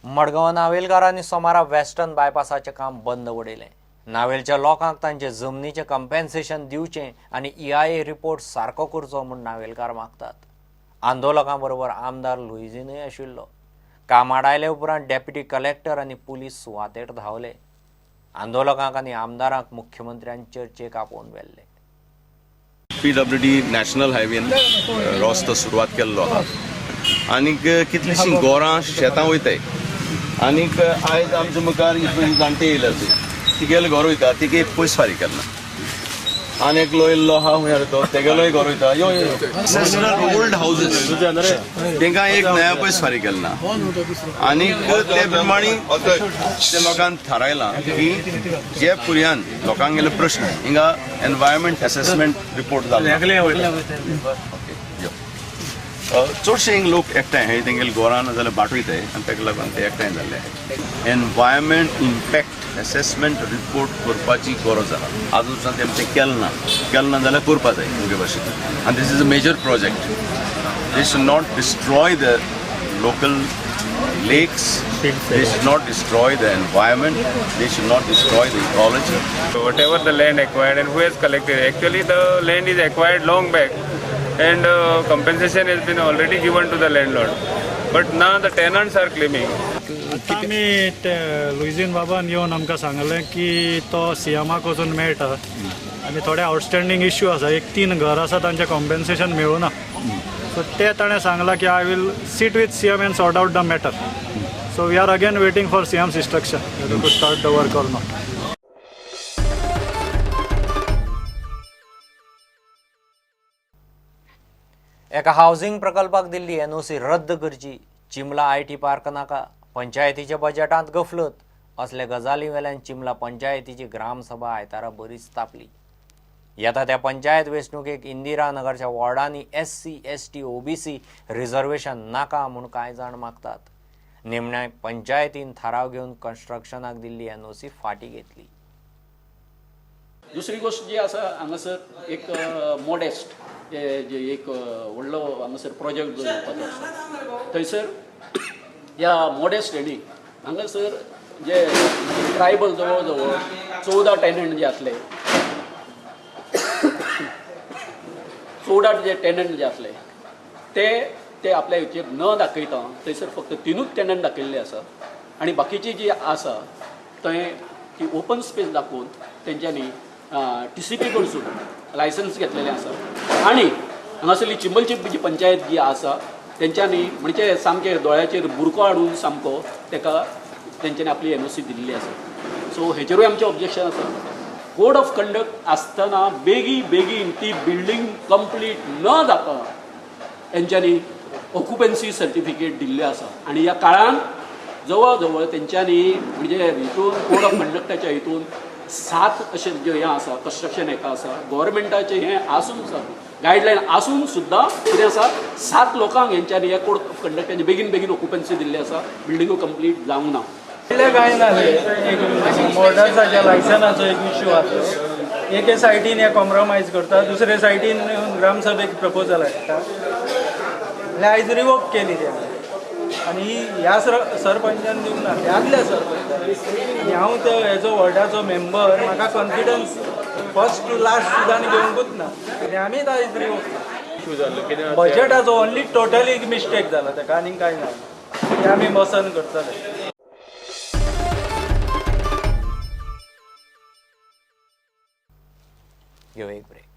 मडगांव नावेलकारांनी सोमारा वेस्टर्न बायपासाचें काम बंद उडयलें. नावेलच्या लोकांक तांचे जमनीचें कंपेन्सेशन दिवचें आनी EIA report सारको करचो म्हूण नावेलकार मागतात. आंदोलकां बरोबर आमदार लुईझिनूय आशिल्लो. काम आडायले उपरांत डेप्युटी कलेक्टर आनी पुलीस सुवातेर धांवले. आंदोलकांक आनी आमदारांक मुख्यमंत्र्यान चर्चेक आपोवन व्हेल्ले. PWD national हायवेन रस्तो सुरवात केल्लो आहा आनीक कितलीशीं गोरां शेतां वयताय आनीक आयज आमच्या मुखार इतले जाणटे येयले तिगेले घर वयता, तिगे पयस फारीक केन्ना आनी एकलो येयल्लो आहा हुंय तो तेगेलोय घर वयता. यो ओल्ड हावजीस तेंकां एक नया पयस फारीक केलें ना आनीक ते प्रमाणे ते लोकांक थारायलां की जे पुर्यान लोकांगेले प्रश्न हिंगा एनवायरमेंट एसेसमेंट रिपोर्ट जालो. चडशे हिंग लोक एकठांय हे तेंगेले गोरां नाजाल्यार भाट वयताय आनी ताका लागून ते एकठांय जाल्ले आहाय. एनवायरमेंट इम्पॅक्ट एसेसमेंट रिपोर्ट करपाची गरज आहा. आजून सुद्दां तेमचें केलें ना, केलें ना जाल्यार करपा जाय मुगे भाशेन. आनी this is a major project. They should not destroy the local lakes, they should not destroy the environment, they should not destroy the ecology. Whatever the land acquired and who has collected, actually the land is acquired long back and compensation has been already given to the landlord. But now the tenants are claiming. आमी ते लुईझीन बाबान येवन आमकां सांगलें की तो सीएमाक वचून मेळटा आनी थोडे आउटस्टँडींग इश्यू आसा. एक 3 घर आसा तांचें कॉम्पेन्सेशन मेळूना. सो ते ताणें सांगलां की I will sit with CM and sort out the matter. So we are again waiting for CM's instruction to start the work or not. एका हावसिंग प्रकल्पाक दिल्ली NOC रद्द करची, चिमला IT park नाका, पंचायतीच्या बजेटांत गफलत असल्या गजाली वेल्यान चिमला पंचायतीची ग्रामसभा आयतारा बरीच तापली. येता त्या पंचायत वेंचणुकेक इंदिरा नगरच्या वॉर्डांनी SC ST OBC reservation नाका म्हूण कांय जाण मागतात. निमण्या पंचायतीन थाराव घेवन कन्स्ट्रक्शनाक दिल्ली NOC फाटीं घेतली. दुसरी गोश्ट जी आसा हांगासर एक मॉडेस्ट जे एक व्हडलो हांगासर प्रोजेक्ट जो येवपाचो आसा थंयसर ह्या मॉडेस्ट हेणी हांगासर जे ट्रायबल जवळ जवळ 14 टेनंट जे आसले, 14 जे टेनंट जे आसले ते ते आपल्या हेचेर न दाखयता थंयसर फक्त 3 टेनंट दाखयल्ले आसा आनी बाकीची जी आसा थंय ती ओपन स्पेस दाखोवन तेंच्यांनी TCP कडसून लायसन्स घेतलेलें आसा. आनी हांगासरली चिंबलची जी पंचायत जी आसा तेंच्यांनी म्हणजे सामकें दोळ्याचेर बुरको हाडून सामको तेका तेंच्यांनी आपली NOC दिल्ली आसा. सो हेचेरूय आमचें ऑब्जेक्शन आसा. कोड ऑफ कंडक्ट आसतना बेगी बेगीन ती बिल्डींग कंप्लीट न जाता तेंच्यांनी ऑक्युपन्सी सर्टिफिकेट दिल्लें आसा आनी ह्या काळान जवळ जवळ तेंच्यांनी म्हणजे हितून कोड ऑफ कंडक्टाच्या हितून 7 अशें जे हें आसा कन्स्ट्रक्शन हेका आसा गव्हर्मेंटाचें हें आसून गायडलायन आसून सुद्दां कितें आसा 7 लोकांक हेंच्यांनी हे कोड ऑफ कंडक्टाचे बेगीन बेगीन ऑक्युपन्सी दिल्ली आसा, बिल्डिंगो कंप्लीट जावंक ना. पयलें कांय ना, मोटर्साच्या लायसनाचो एक इश्यू आसा. एके सायडीन हे कॉम्प्रोमायज करता, दुसरे सायडीन ग्रामसभेक प्रपोजल हाडटा. आयज रिवोक केली ते आनी ह्या सरपंचान दिवंक ना, ते आदल्या सरपंचान. आनी हांव तो हेजो वॉर्डाचो मेंबर, म्हाका कॉन्फिडन्स फर्स्ट टू लास्ट सुद्दां घेवंकूच ना आनी आमीच आयज रिवोक केली. बजेटाचो ओन्ली टोटली मिस्टेक जाला ताका, आनीक कांय ना. ते आमी बसन करतले. घेवया एक ब्रेक.